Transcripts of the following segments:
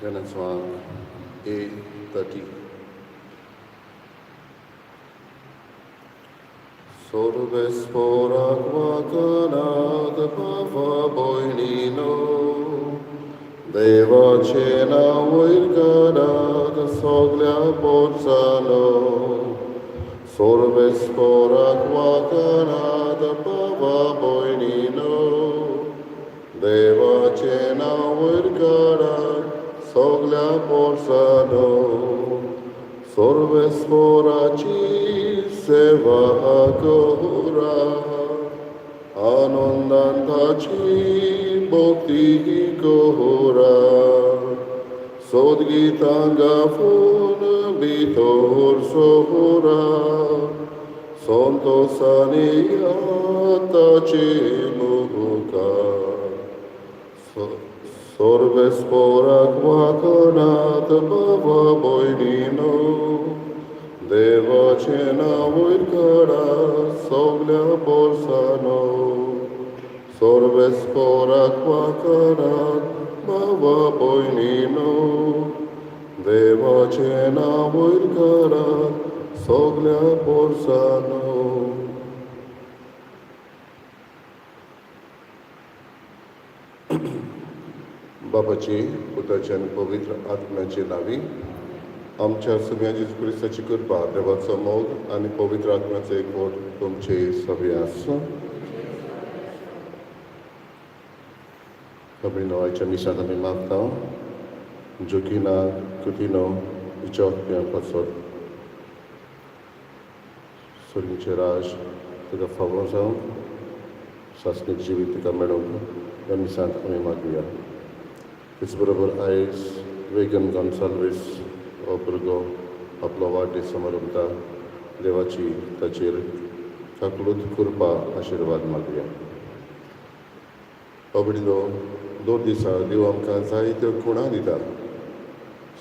ध्यानाचो A 30. सोर्वेस्पोराक वाकनात बाबा भयणीनो, देवाचें नांव वयर करात सगल्या पोरसानो. सोर्वेस्पोराक वाकनात बाबा भयणीनो, देवाचें नांव वयर करात सगल्या पोरसानो. सोर्वेस्पोराची सेवा करा, आनंदान ताची भक्ती करा. सोदगितां गावून भितर सोरा, संतोसानी ताचे मुखार. सोर्वेस्पोराक वाकनात बाबा भयणीनो, देवाचें नांव वयर काडा सगल्या पोरसानो. सोर्वेस्पोराक वाकनात बाबा भयणीनो, देवाचें नांव वयर काडा सगल्या पोरसानो. बापाची, पुताची आनी पवित्र आत्म्याचे नांवी. आमच्या सोम्या जेजू क्रिस्ताची कृपा, देवाचो मोग आनी पवित्र आत्म्याचो एकवट तुमचे सगळे आसूं. खबरी आयच्या मिसांत आमी मागता जोकिना कुतिनो हिच्या आत्म्या पासत सर्गीचें राज ताका फावो जावंक, सासणीक जिवीत ताका मेळोवंक ह्या मिसांत आमी मागुया. तेच बरोबर आयज वेगन गोन्साल्वीस हो भुरगो आपलो वाडदीस समारंभता. देवाची ताचेर काकलूत, कृपा, आशिर्वाद मागुया. बाबडिनो, दर दिसा देव आमकां जायत्यो खुणां दिता.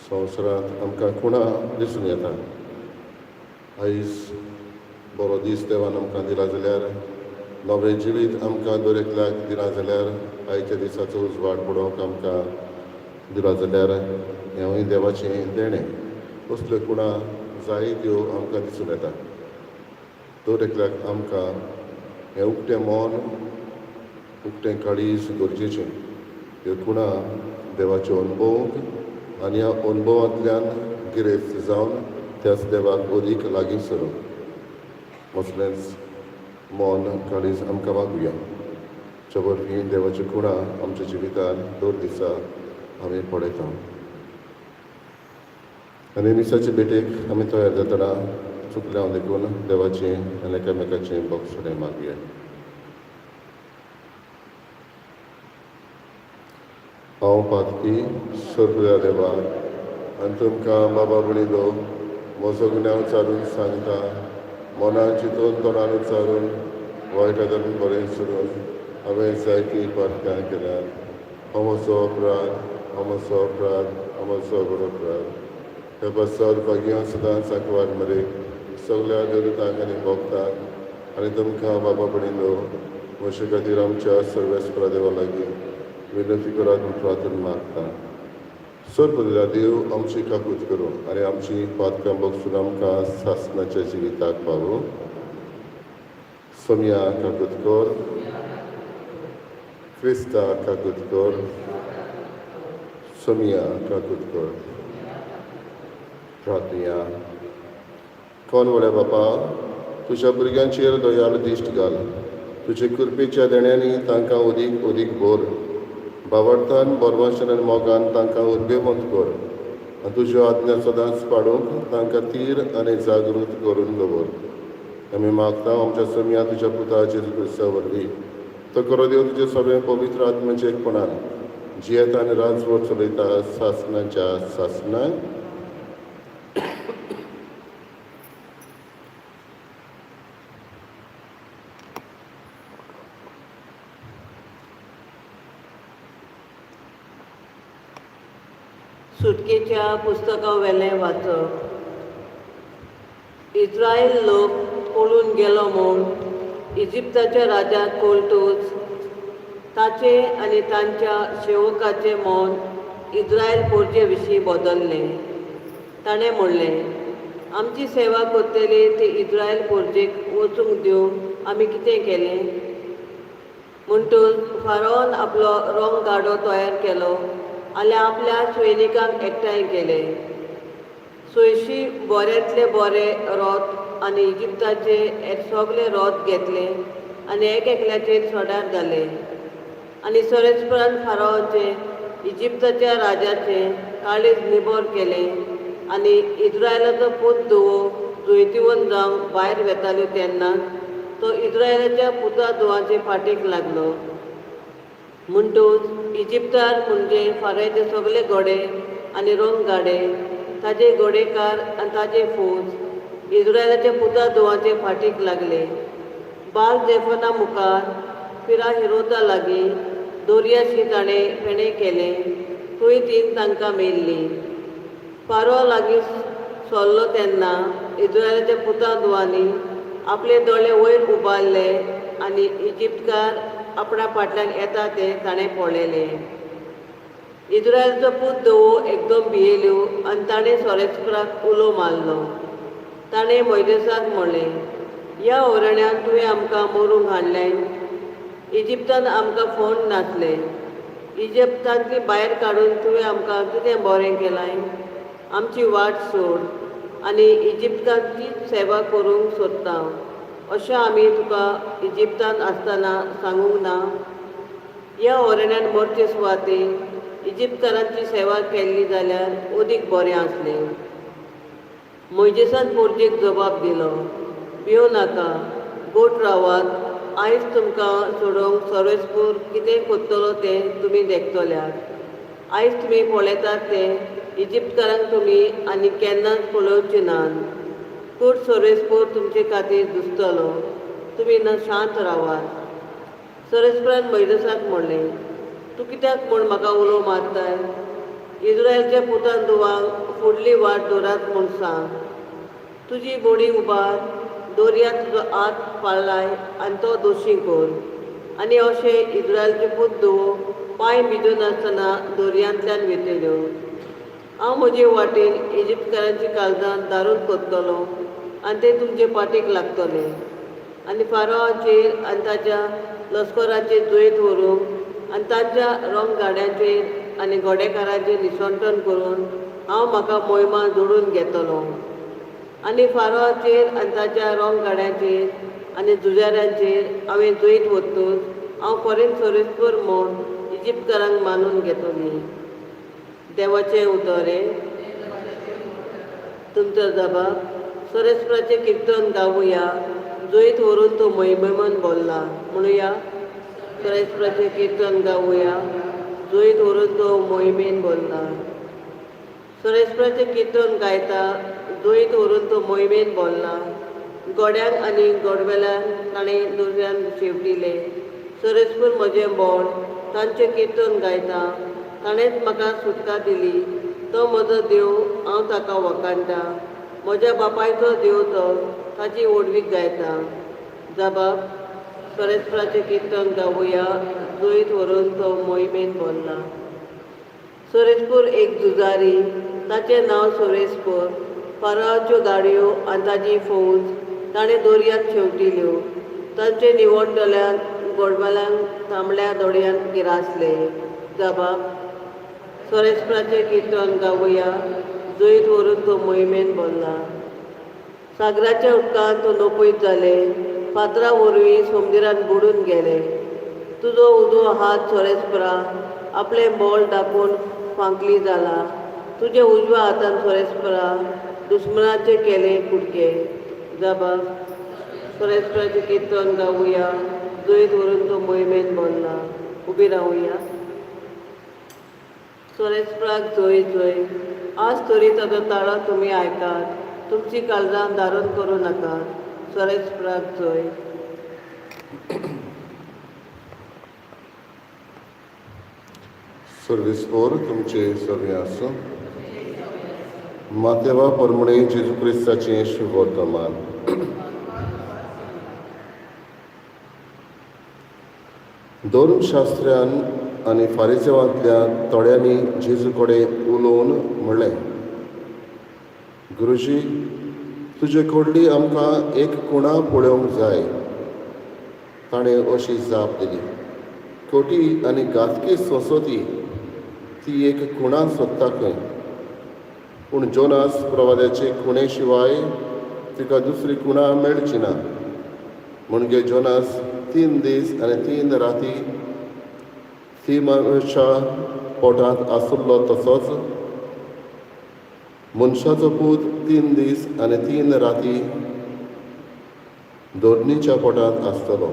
संवसारांत आमकां खुणां दिसून येता. आयज बरो दीस देवान आमकां दिला जाल्यार, नवें जिवीत आमकां दर एकल्याक दिलां जाल्यार, आयच्या दिसाचो उजवाड पळोवंक आमकां दिला जाल्यार, हेंवूय देवाचें देणें. असल्यो खुणां जायत्यो आमकां दिसून येता. दर एकल्याक आमकां हें उक्तें मन, उक्तें काळीज गरजेचें, ह्यो खुणां देवाच्यो अणभवूंक आनी ह्या अणभवांतल्यान गिरेस्त जावन त्याच देवाक अदीक लागीं सरूंक. असलेंच मन, काळीज आमकां मागुया, ज्या वरवीं देवाच्यो खुणां आमच्या जिवितान दर दिसा आमी पळयता. आनी मिसाचे भेटेक आमी तयार जातना चुकल्या हांव देखून देवाचें आनी एकामेकाचें बोगसणें मागुया. हांव पातकी सोर्गल्या देवा आनी तुमकां बाबा भयणीनो म्हजो गुन्यांव चारून सांगता. मनान चिंतून, तोंडान उच्चारून, वायट धरून बरें सोडून हांवें जायतीं पातकां केल्यात. हो म्हजो अपराध, हो म्हजो अपराध, हो म्हजो व्हड अपराध. हे पासत भाग्यां सदांच आंकवार मरेक, सगल्या देवदूतांक आनी भक्तांक आनी तुमकां बाबा भयणीनो म्हजे खातीर आमच्या सर्वेस्परा देवा लागीं विनंती करात म्हूण प्रार्थना मागता. सर्व देव आमची काकूत करूं आनी आमची पातकां बगसून आमकां सासणाच्या जिविताक पावूं. सोमया, काकूत कर. क्रिस्ता, काकूत कर. सोमया, काकूत कर. प्रार्थया. कोण व्हडल्या बापा, तुज्या भुरग्यांचेर दयाळ दिश्ट घाल. तुजे कृपेच्या देण्यांनी तांकां अदीक अदीक भर. भावार्थान, बरवाशन आनी मोगान तांकां उर्बेवंत कर आनी तुज्यो आज्ञा सदांच पाळूंक तांकां थीर आनी जागृत करून दवर. आमी मागता आमच्या सोमया तुज्या पुता जेजू क्रिस्ता वरवीं. तो खरो देव तुजे सगळें पवित्र आत्म्याचे एकपणान जियेता आनी राजवट चलयता सासणाच्या सासणाक. सुटकेच्या पुस्तकावेलें वाचप. इस्रायल लोक पळून गेलो म्हूण इजिप्ताच्या राजाक कळटूच ताचें आनी तांच्या सेवकाचें मन इज्रायल पोरजे विशीं बदल्लें. ताणें म्हणलें, आमची सेवा करतली ती इज्रायल पोरजेक वचूंक दिवंक आमी कितें केलें? म्हणटूच फारोन आपलो रोंग गाडो तयार केलो आनी आपल्या सैनिकांक एकठांय केले. 600 बऱ्यांतले बरे रोत आनी इजिप्ताचे हेर सगळे रोत घेतले आनी एक एकल्याचेर सडार घाले. आनी सोरेस्परान फारोचे इजिप्ताच्या राजाचें काळीज निबर केलें आनी इज्रायलाचो पूत धुवो जैतिवंत जावंक भायर वेताल्यो तेन्ना तो इज्रायलाच्या पुता धुवांचे फाटीक लागलो. म्हणटूच इजिप्तार म्हणजे फाराचे सगळे घोडे आनी रंग गाडे, ताजे घोडेकार आनी ताजे फौज इज्रायलाच्या पुता धुवांचे फाटीक लागले. बाल जेफना मुखार फिरा हिरोता लागीं दोरयाशी ताणें फेणें केलें, थंय तीन तांकां मेल्लीं. फारो लागीं सरलो तेन्ना इज्रायलाच्या पुता धुवांनी आपले दोळे वयर उबारले आनी इजिप्तकार आपणा फाटल्यान येता तें ताणें पळयलें. इज्रायलचो पूत धुवो एकदम भियेल्यो आनी ताणें सोरेस्पराक उलो मारलो. ताणें मोयजेसाक म्हणलें, ह्या ओरण्यांत तुवें आमकां मरूंक हाडलें. इजिप्तान आमकां फोंड नासले. इजिप्तांतली भायर काडून तुवें आमकां कितें बरें केलां? आमची वाट सोड आनी इजिप्तांतलीच सेवा करूंक सोदता अशें आमी तुका इजिप्तांत आसतना सांगूंक ना? ह्या ओरण्यान मरचे सुवातेर इजिप्तकारांची सेवा केल्ली जाल्यार अदीक बरें आसलें. मोयजेसान पोरजेक जबाब दिलो, भियो नाका, गोट रावात. आयज तुमकां सोडोवंक सर्वेस्पूर कितें करतलो तें तुमी देखतल्यात. आयज तुमी पळयतात तें इजिप्तकारांक तुमी आनी केन्नाच पळोवचे नात. कूट सर्वेस्पूर तुमचे खातीर दुसतलो, तुमी ना शांत रावात. सर्वेस्परान मोयजेसाक म्हणलें, तूं कित्याक म्हूण म्हाका उलो मारताय? इज्रायलच्या पुतान धुवांक फुडली वाट दवरात म्हूण सांग. तुजी बोडी उबार, दर्यांत तुजो हात पाळलाय आनी तो दोशी कर. आनी अशें इज्रायलचे पूत धुवो पांय भिजनासतना दर्यांतल्यान वेतल्यो. हांव म्हजे वाटेन इजिप्तकारांची काळजां दारून करतलो आनी ते तुमचे पाटीक लागतले. आनी फारोआचेर आनी ताच्या लश्कराचेर जैत व्हरूंक आनी तांच्या रंग गाड्यांचेर आनी घोडेकारांचेर निसंटन करून हांव म्हाका मोहिमा जोडून घेतलो. आनी फारोआचेर आनी ताच्या रंग गाड्यांचेर आनी झुजाऱ्यांचेर हांवें जैत व्हरतूच हांव फॉरेन सर्वेस्पर म्हूण इजिप्तकारांक मानून घेतली. देवाचें उतर हें. तुमचो जबाब. सर्वेस्पराचें किर्तन गावया, जैत व्हरून तो मोहिमेन भरला. म्हणुया, सर्वेस्पराचें किर्तन गावया, जैत व्हरून तो मोहिमेन भरला. सर्वेस्पराचें किर्तन गायता, जैत व्हरून तो मोहिमेन भरला. गोड्यांक आनी गोडवेल्यांक ताणें दुसऱ्यान शेवटिले. सर्वेस्पर म्हजें बळ, तांचें किर्तन गायता. ताणेंच म्हाका सुटका दिली. तो म्हजो देव, हांव ताका वखाणटा. म्हज्या बापायचो देव तो, ताची व्हडवीक गायता. जबाब. सर्वेस्पराचें किर्तन गावया, जैत व्हरून तो मोहिमेन भरला. सर्वेस्पर एक झुजारी, ताचें नांव सर्वेस्पर. फाराच्यो गाडयो आनी ताजी फौज ताणें दर्यांत शेंवटिल्यो. तांचे निवडटल्यांक गोडवाल्यांक तांबड्या दोळयांत गिरासले. जबाब. सर्वेस्पराचें किर्तन गावया, जैत व्हरून तो मोहिमेन भरला. सागराच्या उदकांत तो नपयत जाले, फातरा वरवीं समुद्रांत बुडून गेले. तुजो उजवो हात सर्वेस्परा आपलें बळ दाखोवन फांकली जाला. तुज्या उजव्या हातान सर्वेस्परा दुस्मनाचे केले कुडके. जबाब. सर्वेस्पराचें किर्तन गावया, जैत व्हरून तो मोहिमेन भरला. उबी रावया. सर्वेस्पराक जय जय. आज तरी ताचो ताळो तुमी आयकात, तुमची काळजां दारून करूं नाकात. सर्वेस्पराक जय. सर्वेस्पोर तुमचे सगळे आसूं. मातेवा परमणे जेजू क्रिस्ताचें शुभवर्तमान. धर्मशास्त्र्यान आनी फारिसेवांतल्या थोड्यांनी जेजू कडेन उलोवन म्हणलें, गुरुजी, तुजे कडली आमकां एक कुणा पळोवंक जाय. ताणें अशी जाप दिली, कोटी आनी घातकी सोंसोती ती एक कुणा सोदता खंय, पूण जोनास प्रवाद्याचे खुणे शिवाय तिका दुसरी कुणा मेळची ना. म्हणजे जोनास 3 दीस आनी 3 राती थिमाच्या पोटांत आसलो, तसोच मनशाचो पूत 3 दीस आनी 3 राती धरणीच्या पोटांत आसतलो.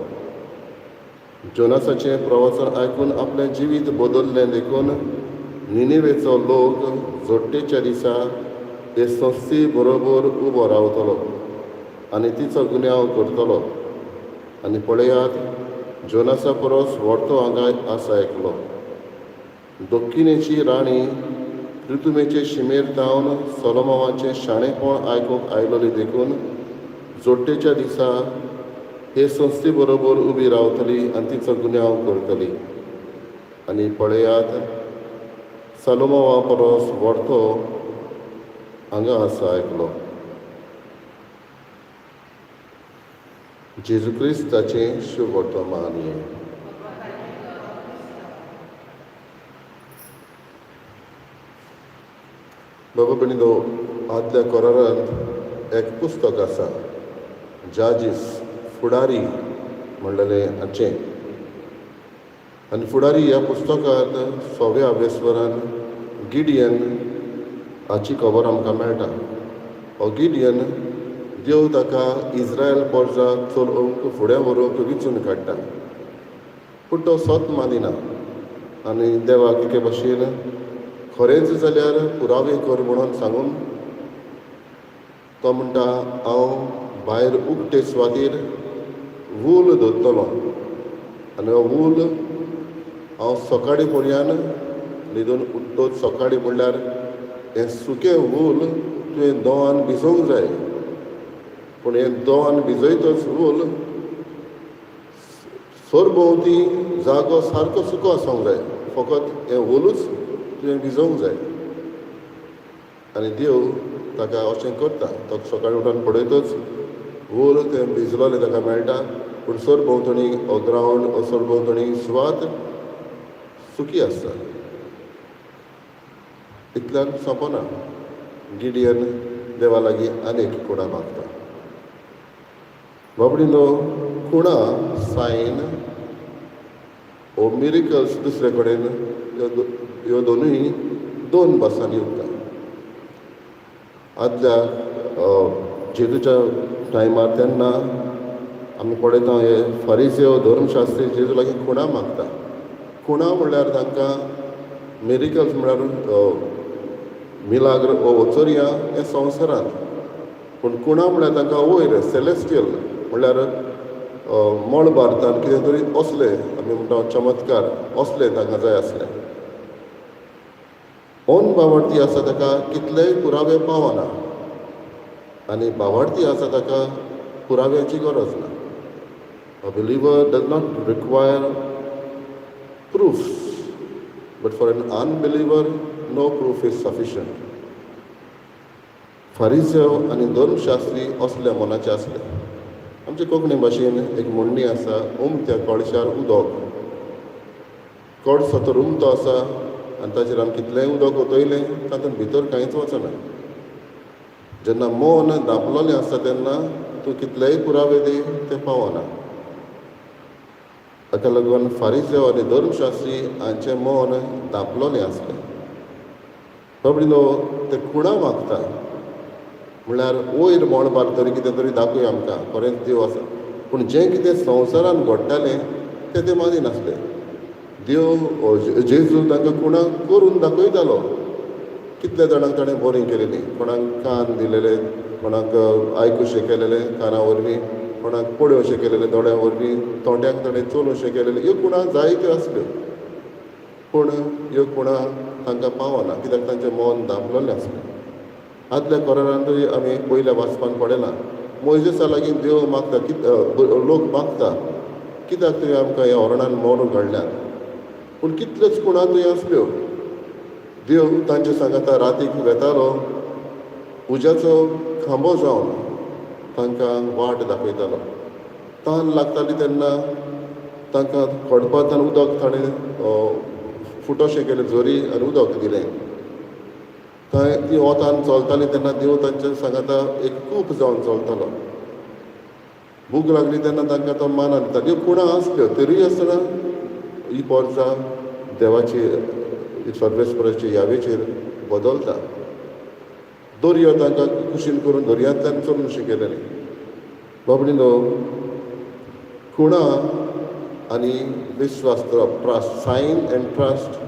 जोनासाचें प्रवचन आयकून आपलें जिवीत बदल्लें देखून निनिवेचो लोक जोडटेच्या दिसा हे संस्थी बरोबर उबो रावतलो आनी तिचो गुन्यांव करतलो. आनी पळयात, जोनासा परस व्हडतो हांगा आसा एकलो. दक्षिणेची राणी ऋतुमेचे शिमेर जावन सोलोमावाचें शाणेपण आयकूंक आयलोली देखून जोडटेच्या दिसा हे संस्थे बरोबर उबी रावतली आनी तिचो गुन्यांव करतली. आनी पळयात, सालोमावा परस व्हडतो हांगा आसा एकलो. जेजू क्रिस्ताचें शुभवर्तमान. बाबा भयणीनो, आदल्या करारांत एक पुस्तक आसा, जाजीस, फुडारी म्हणलेलें हाचें. आनी फुडारी ह्या पुस्तकांत सव्या वेस्वरान गिडियन हाची खबर आमकां मेळटा. हो गिडियन देव ताका इस्रायल पोरजा चलोवंक फुडें व्हरूंक विंचून काडटा, पूण तो सत मानिना आनी देवाक एके भाशेन खरेंच जाल्यार पुरावे कर म्हणून सांगून तो म्हणटा, हांव भायर उकते सुवातेर वूल धरतलो आनी हो वूल हांव सकाळी पर्यान न्हिदून उठ्ठोच सकाळी म्हणल्यार हें सुकें वूल तुवें दोवान भिजोवंक जाय, पूण हें दोवान भिजयतच वूल सरभोंवती जागो सारको सुको आसूंक जाय, फकत हें वुलूच तुवें भिजोवंक जाय. आनी देव ताका अशें करता, तो सकाळी उठून पळयतच वूल तें भिजलोलें ताका मेळटा, पूण सरभोंवतणी हो ग्रावंड हो सरभोंवतणी सुवात सुकी आसता. इतल्यान सोंपना, गिडियन देवा लागीं आनीक कुणा मागता. बाबडीनो, कुणा सायन ओ मिरिकल्स दुसरे कडेन ह्यो दोनूय दोन भासांनी उरता. आदल्या जेजूच्या टायमार तेन्ना आमी पळयता हे फारिसेव धर्मशास्त्री जेजू लागीं खुणा मागता. खुणा म्हणल्यार तांकां मिरिकल्स म्हणल्यार मिलाग्र वो वचोरया हें संवसारांत, पूण खुणा म्हणल्यार तांकां वयर सेलेस्टियल म्हणल्यार मळबार्तान कितें तरी असलें आमी म्हणटा चमत्कार असलें तांकां जाय आसलें. ओन बावडती आसा ताका कितलेय पुरावे पावना आनी बावडती आसा ताका पुराव्याची गरज ना. A believer does not require proofs, but for an unbeliever no proof is sufficient. फारिसेव आनी धर्मशास्त्री असल्या मनाचे आसले. आमचे कोंकणी भाशेन एक म्हणणी आसा, उमत्या कळशार उदक. कळसो तर उमतो आसा आनी ताचेर आमी कितलेंय उदक ओतयलें तातूंत भितर कांयच वचना. जेन्ना मन दापलोलें आसता तेन्ना तूं कितलेय पुरावे दी तें पावना. ताका लागून फारिसेव आनी धर्मशास्त्री हांचें मन दापलोलें आसलें. बाबडीनो, ते खुणा मागता म्हणल्यार वयर मळबार तरी कितें तरी दाखय आमकां खरेंच देव आसा, पूण जें कितें संवसारान घडटालें तें ते मानिनासले. देव जेजू तांकां खुणा करून दाखयतालो. कितल्या जाणांक ताणें बरें केलेलें, कोणाक कान दिलेले, कोणाक आयकूशें केलेलें काना वरवीं, कोणाक पळोवशें केलेलें दोळ्यां वरवीं, तोंड्यांक ताणें चलोवशें केलेलें. ह्यो खुणा जायत्यो आसल्यो, पूण ह्यो खुणा तांकां पावना कित्याक तांचें मन दापलोलें आसलें. आदल्या करारांतूय आमी पयल्या वाचपान पळयलां, मोयजेसा लागीं देव मागता, लोक मागता, कित्याक तुवें आमकां ह्या हरणान मरूंक घडल्यात? पूण कितल्योच खुणा थंय आसल्यो. देव तांचे सांगाता रातीक वेतालो, उज्याचो खांबो जावन तांकां वाट दाखयतालो. तान लागताली तेन्ना तांकां खडपांतल्यान उदक ताणें फुटोशें केलें झरी आनी उदक दिलें. थंय ती वतान चलताली तेन्ना देव तांच्या सांगाता एक कूप जावन चलतालो. भूक लागली तेन्ना तांकां तो मानान दिता. ह्यो खुणा आसल्यो तरीय आसतना ही पोरसां देवाची सर्वेस्पराचे यावेचेर बदलता. दर्यो तांकां कुशीन करून दर्यांतल्यान चलूंक शिकयताली. बाबडीनो, खुणा आनी विस्वास दवरप, ट्रस्ट, सायन एंड ट्रस्ट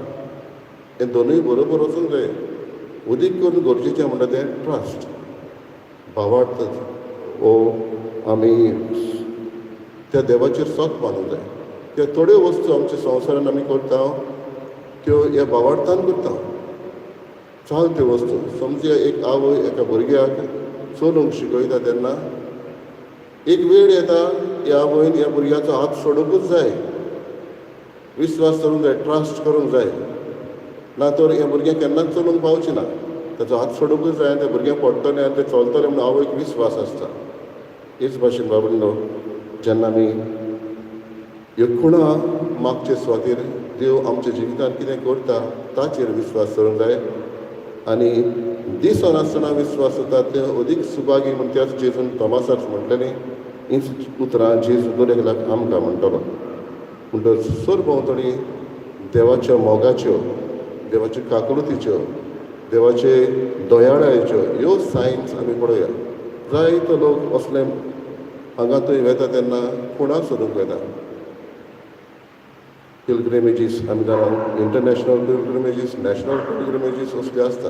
हे दोनूय बरोबर वचूंक जाय. उदीक करून गरजेचें म्हणटा तें ट्रस्ट, भावार्थ हो आमी त्या देवाचेर सत मानूंक जाय. त्यो थोड्यो वस्तू आमच्या संवसारान आमी करता त्यो ह्या भावार्थान करता. चाल त्यो वस्तू समज एक आवय एका भुरग्याक चलूंक शिकयता तेन्ना एक वेळ येता ह्या आवयन ह्या भुरग्याचो हात सोडूंकच जाय, विस्वास करूंक जाय, ट्रस्ट करूंक जाय. ना तर हें भुरगें केन्नाच चलूंक पावचें ना. ताचो हात सोडूंकच जाय आनी तें भुरगें पडटलें आनी तें चलतलें म्हणून आवयक विस्वास आसता. हेच भाशेन बाबडो, जेन्ना आमी ह्यो खुणा मागचे सुवातेर देव आमच्या जिवितांत कितें करता ताचेर विस्वास करूंक जाय आनी दिसनासतना विस्वास जाता ते अदीक सुभागी म्हूण त्याच जेजून तोमासाक म्हटलेलें. हीच उतरां जेजू दर एकल्याक आमकां म्हणटलो. म्हणटच सरभोंवतणी देवाच्या मोगाच्यो, देवाचे काकुळतीच्यो, देवाचे दयाळायेच्यो ह्यो सायन्स आमी पळोवया. जायतो लोक असले हांगा थंय वेता तेन्ना खुणा सोदूंक वेता. पिलग्रिमेजीस आमी जाणा, इंटरनॅशनल पिलग्रिमेजीस, नॅशनल पिलग्रिमेजीस असल्यो आसता.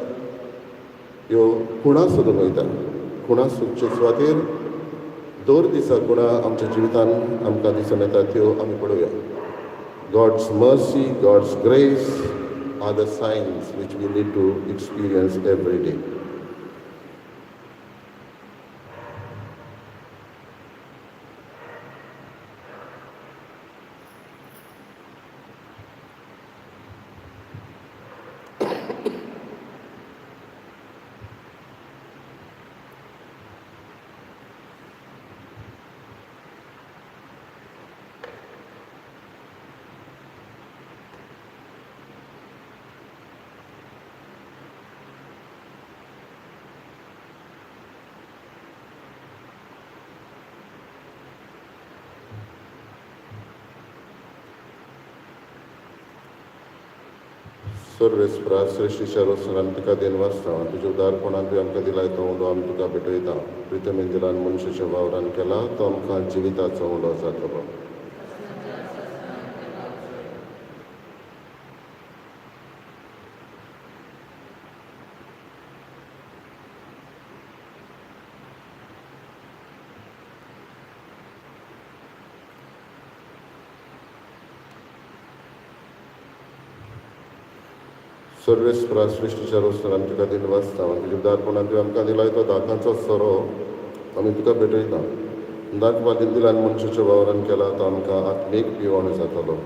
ह्यो खुणा सोदूंक वयता. खुणा सोदचे सुवातेर दर दिसा खुणा आमच्या जिवितान आमकां दिसून येता त्यो आमी पळोवया. God's mercy, God's grace are the signs which we need to experience every day. सर्वेस्परा, श्रेश्ठीच्या रोसन आमी तुका देनवासता. तुज्या उदारपणान तुवें आमकां दिलाय तो उलो आमी तुका भेटयता. प्रितम इंदिरान मनशाच्या वावरान केला तो आमकां जिविताचो उलो जातलो. सर्वेस्परा, सृश्टीच्या रोसन आमी तुका दिनवासता. तुज्या उदारपणान तुवें आमकां दिलाय तो दाकांचो सोरो आमी तुका भेटयता. दाखवा दिलान मनशाच्या वावरान केला तो आमकां आत्मीक पिवण जातलो.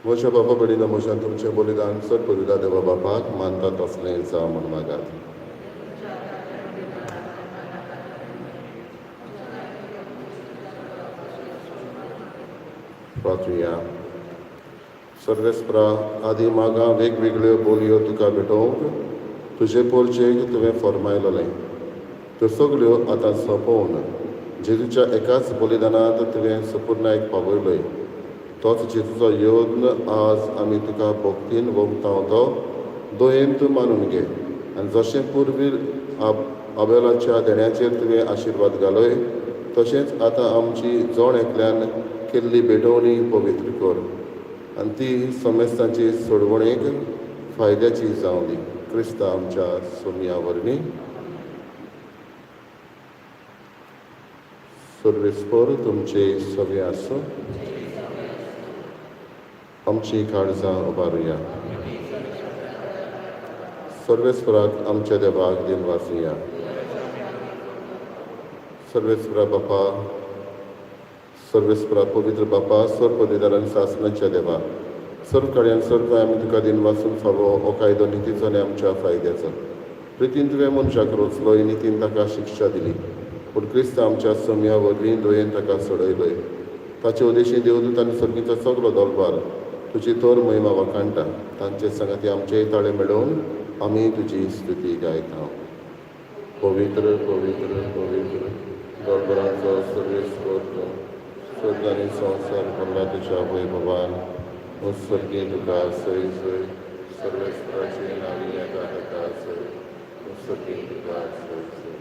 म्हज्या बाबा भयणीनो, म्हज्यान तुमचें बलिदान चड पवित्र देवा बापाक मानता तसलें जावं म्हूण मागात. प्रार्थुया. सर्वेस्परा, आदी मागां वेगवेगळ्यो बोलयो तुका भेटोवंक तुजे पोरचेक तुवें फर्मायलेलें त्यो सगल्यो आतां सोंपोवन जेजूच्या एकाच बलिदानांत तुवें सपुर्णायक पावयलय. तोच जेजूचो योग्न आज आमी तुका भक्तीन वमता तो दयेन तूं मानून घे आनी जशें पुर्वी आबेलाच्या देण्याचेर तुवें आशिर्वाद घालय तशेंच आतां आमची जण एकल्यान केल्ली भेटवणी पवित्र कर आनी ती समेस्तांची सोडवणेक फायद्याची जावं दी. क्रिस्ता आमच्या सोमया वरवीं. सर्वेस्पर तुमचे सगळे आसूं. आमची काळजां उबारुया. सर्वेस्पराक आमच्या देवाक दिनवासुया. सर्वेस्परा बापा, सर्वेस्परा पवित्र बापा, सर्व पदवीदार आनी सासणाच्या देवा, सर्व कार्यान सर्व आमी तुका दिनवासूंक फावो. हो कायदो नितीचो आनी आमच्या फायद्याचो. प्रितीन तुवें मनशाक रचलो, नितीन ताका शिक्षा दिली, पूण क्रिस्त आमच्या सम्या वरवीं दयेन ताका सोडयलोय. ताचे उदेशी देवदूत आनी सर्गीचो सगलो दलबार तुजी तोर महिमा वाखाणटा. तांचे सांगाती आमचेय ताळे मेळोवन आमी तुजी स्तुती गायता. पवित्र पवित्र पवित्र दलबरांचो सर्वेस्पर तूं, स्वर्ग आनी संवसार भरला तुज्या वैभवान. उत्सर्गी तुका सय सय, सर्वेस्पराचे नांवी येता ताका सय, उत्सर्गी तुका सय सय.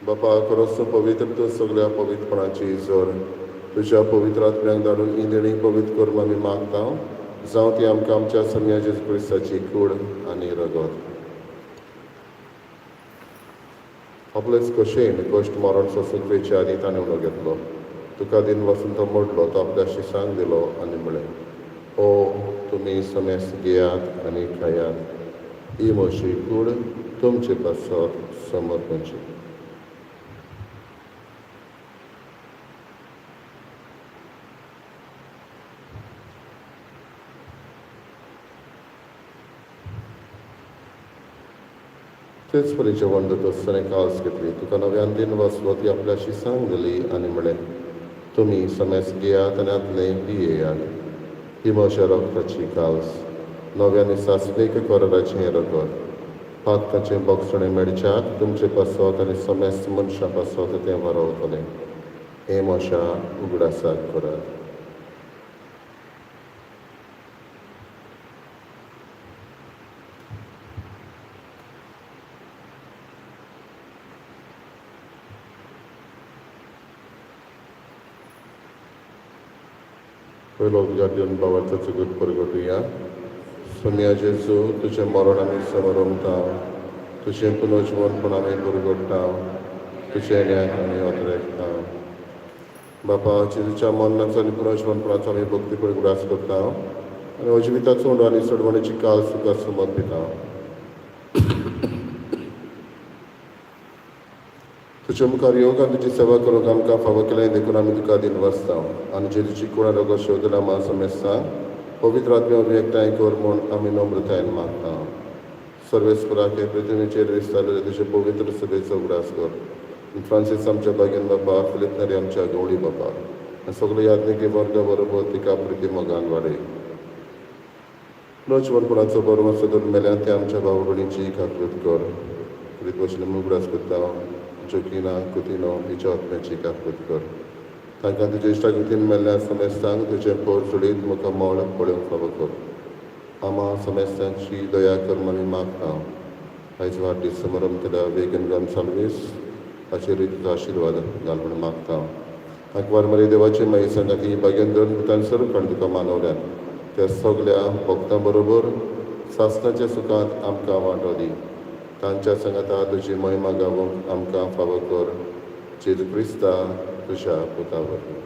बापा, खरोच तूं पवित्र, तूं सगळ्या पवित्रपणाची जोर. तुज्या पवित्र आत्म्याक धाडून ही देणी पवित्र करून आमी मागता, जावं ती आमकां आमच्या सम्या जेजू क्रिस्ताची कूड आनी रगत. आपलेच कशेन कश्ट मरण सोंसूंक वेचे आदीं ताणें उलो घेतलो, तुका दिन वसून तो मोडलो, तो आपल्या शिसांक दिलो आनी म्हळें, ओ तुमी समेस्त घेयात आनी खायात, ही म्हजी कूड तुमचे पासत समर्पणची. तेच परी जेवण जाता काल्स घेतली, तुका नव्यान दिन वसलो, ती आपल्या शिसांक दिली आनी म्हळें, तुमी समेस्त घेयात आनी आतलें पियेयात, ही म्हज्या रगताची काल्स, नव्या आनी सासणीक कराराचें रगत, पातकाचें बोगसणें मेळच्याक तुमचे पासत आनी समेस्त मनशां पासत तें वरवतलें. हें म्हज्या उगडासाक करात. पयलो उद्गार दिवन बाबाचो चुकूत परगटुया. सोमया जेजू, तुजें मरण आमी समरमता, तुजें पुनर्जिवनपण आमी परगट्टा, तुजें येण्याक आमी अत्रेकता. बापा, जेजूच्या मरणाचो आनी पुनर्जिवनपणाचो आमी भक्तीपण उगडास करता आनी अजिविताचो उंडो आनी सोडवणेची काल तुका समर्पिता. तुजे मुखार येवंक आनी तुजी सेवा करूंक आमकां फावो केलें देखून आमी तुका दिनवासता. आनी जेजूची कुळां रोगो शेवतल्या मा समेस्तांक पवित्र आत्म्या वरवीं एकठांय कर म्हूण आमी नम्रतायेन मागता. सर्वेस्पराक हे पृथ्वीचेर विस्तारलेले तुजे पवित्र सभेचो उगडास कर. फ्रांसीस आमच्या भाग्यान बापा, फिलीप नेरी आमच्या गवळी बापा, आनी सगळे याज्ञिकी वर्गा बरोबर तिका प्रिती मोगान वाडय. पुनर्जिवनपणाचो बरो धरून मेल्यान ते आमच्या भाव भयणीची काकृत कर. प्रीत वशिले उगडास करता जोकिना कुतिनो हिच्या आत्म्याची काकृत कर. तांकां तुजे इश्टागतीन मेल्ल्या समेस्तांक तुजें पोर सोडीत मुखार मळ पळोवंक फावो कर. आमा समेस्तांची दया कर आमी मागता. आयज वाडदीस समारंभ वेगन गोन्साल्वीस हाचेर तुजो आशिर्वाद घाल म्हूण मागता. आंकवार मरे देवाचे माई सांगाती भाग्यान धरून भुतान सर्व कण तुका मानवल्यान त्या सगल्या भक्तां बरोबर सासणाच्या सुखांत आमकां वांटो दी. तांच्या सांगाता तुजी महिमा गावोवंक आमकां फावो कर. जेजू क्रिस्ता तुज्या पुता वरवीं.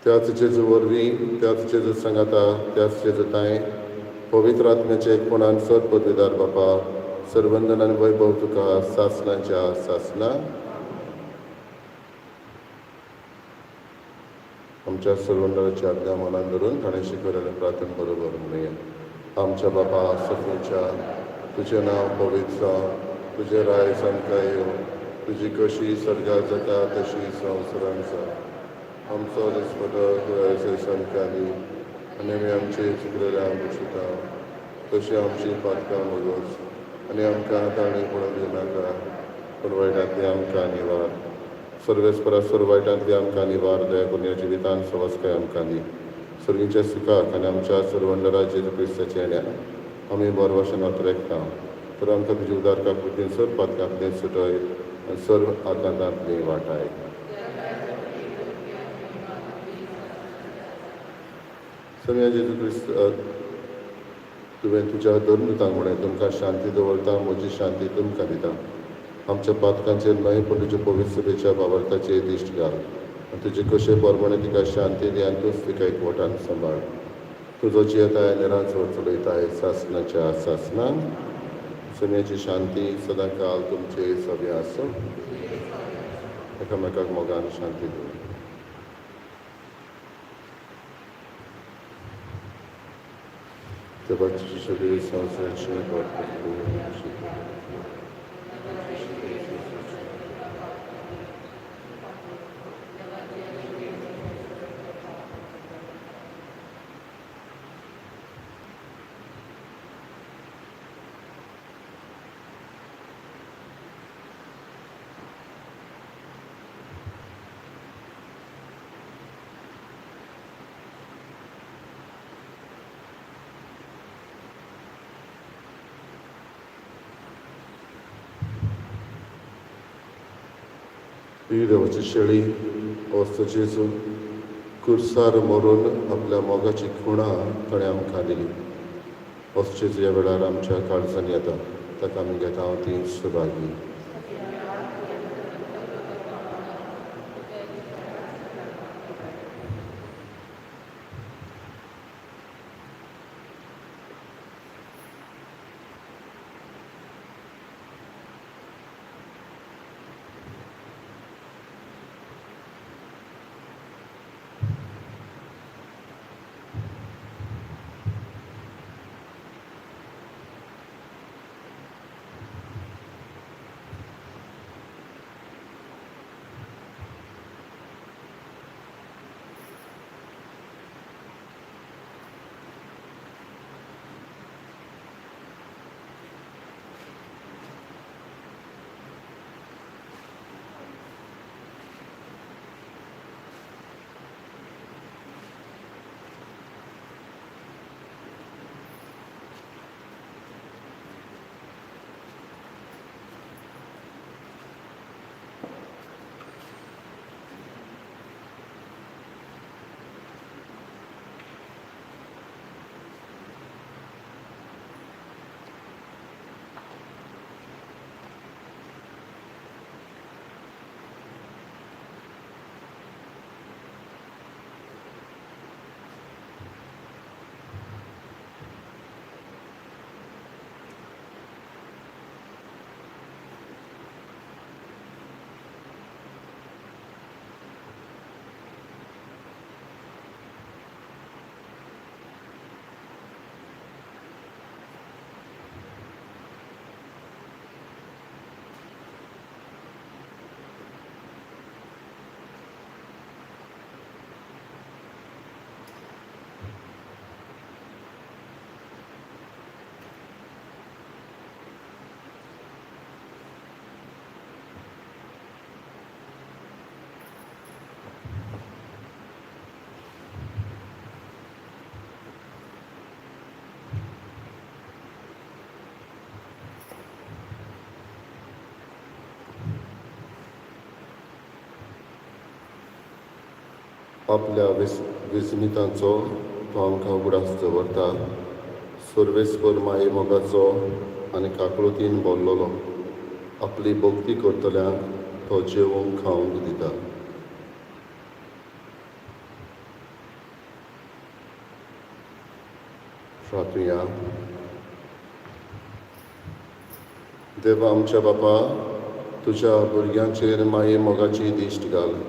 त्याच जेजू वरवीं, त्याच जेजू सांगाता, त्याच जेजू तांय पवित्र आत्म्याचे एकपणान सत पदवीदार बापा, सर्वंदन आनी वैभव तुका सासणाच्या सासणा. आमच्या सर्वंदराची आज्ञा मनान धरून ताणें शिकवलेलें प्रार्थना बरोबर म्हणुया. आमच्या बापा सर्वांच्या, तुजें नांव पवित्र जावं, तुजें राय आमकां येवं, तुजी कशी सर्गार जाता तशी संवसारान जावं. आमचो दिसपटो आमकां दी आनी आमी आमचे चुकलेले आमकां तशी आमची पातकां मोगोस आनी आमकां ताणी पडून दिनाका, पूण वायटांतली आमकां निवार. सर्वेस्परा सर्व वायटांतली आमकां निवार. दया करून ह्या जिवितान सवस्काय आमकां दी. सर्गीच्या सुखाक आनी आमच्या सर्वंडरा जेजू क्रिस्ताच्या येण्या आमी बरो भाशेन अत्रेकता. तर आमकां तुजी उदार काकृतीन सर्व पातकांतली सुटय आनी सर्व आकांतांतली वाटाय. सम्या जेजू क्रिस्त, तुवें तुज्या धर्मदूतांक म्हणलें, तुमकां शांती दवरता, म्हजी शांती तुमकां दिता. आमच्या पातकांचेर न्हय पूण तुज्या पवित्र सभेच्या बाबर्ताचेर दिश्ट घाल. आनी तुजे कशे प्रमाणे तिका शांती दी आनी तूंच तिका एकवटान सांबाळ. तुजो जियेताय आनी राजवट चलयताय सासणाच्या सासणान. सोम्याची शांती सदांकाल तुमचे सगळे आसूं. एकामेकाक मोगान शांती दिवं. देवाची सगळी संवसाराची वाट पळोवन. ही देवाची शेळी वस्त जेजू कुर्सार मरून आपल्या मोगाची खुणा ताणें आमकां दिली. वस्त जेजू ह्या वेळार आमच्या काळजांनी येता, ताका आमी घेता ती सभागी. आपल्या विस्मितांचो तो आमकां उगडास दवरता. सर्वेस्पर माये मोगाचो आनी काकळुतीन भरलेलो आपली भक्ती करतल्यांक तो जेवंक खावंक दिता. प्रार्थुया. देवा आमच्या बापा, तुज्या भुरग्यांचेर माये मोगाची दिश्ट घाल.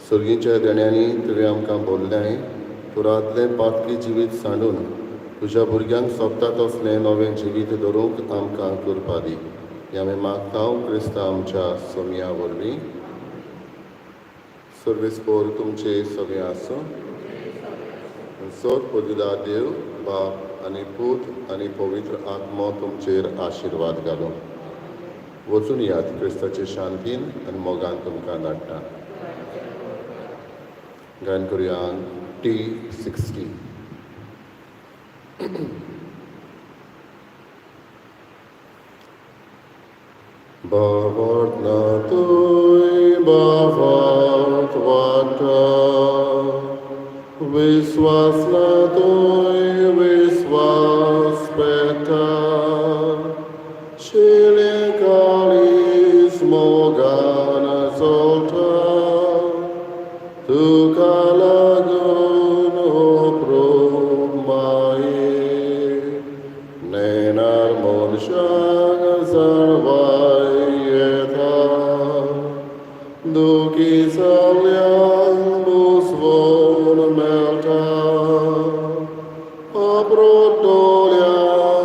सर्गीच्या देण्यांनी तुवें आमकां बोल्लें, पुरातलें पातकी जिवीत सांडून तुज्या भुरग्यांक सोबता तसलें नवें जिवीत धरूंक आमकां कृपा दी. हें आमी मागता क्रिस्ता आमच्या सोमया वरवीं. सर्वेस्पर तुमचे सगळें आसूं. सर पदिला देव बाप आनी पूत आनी पवित्र आत्मो तुमचेर आशिर्वाद घालूं. वचून यात क्रिस्ताचे शांतीन आनी मोगान तुमकां धाडटा. गायन करुया T60. भावार्थ ना तुय भावार्थ वाटा, विश्वास ना तुय विश्वास पेटा, शिले काळीज मोगान चलता, मनशाक जाणवाय येता, दुखी जाल्ल्यांक बुजवण मेळटा, अब्रोडोल्यांक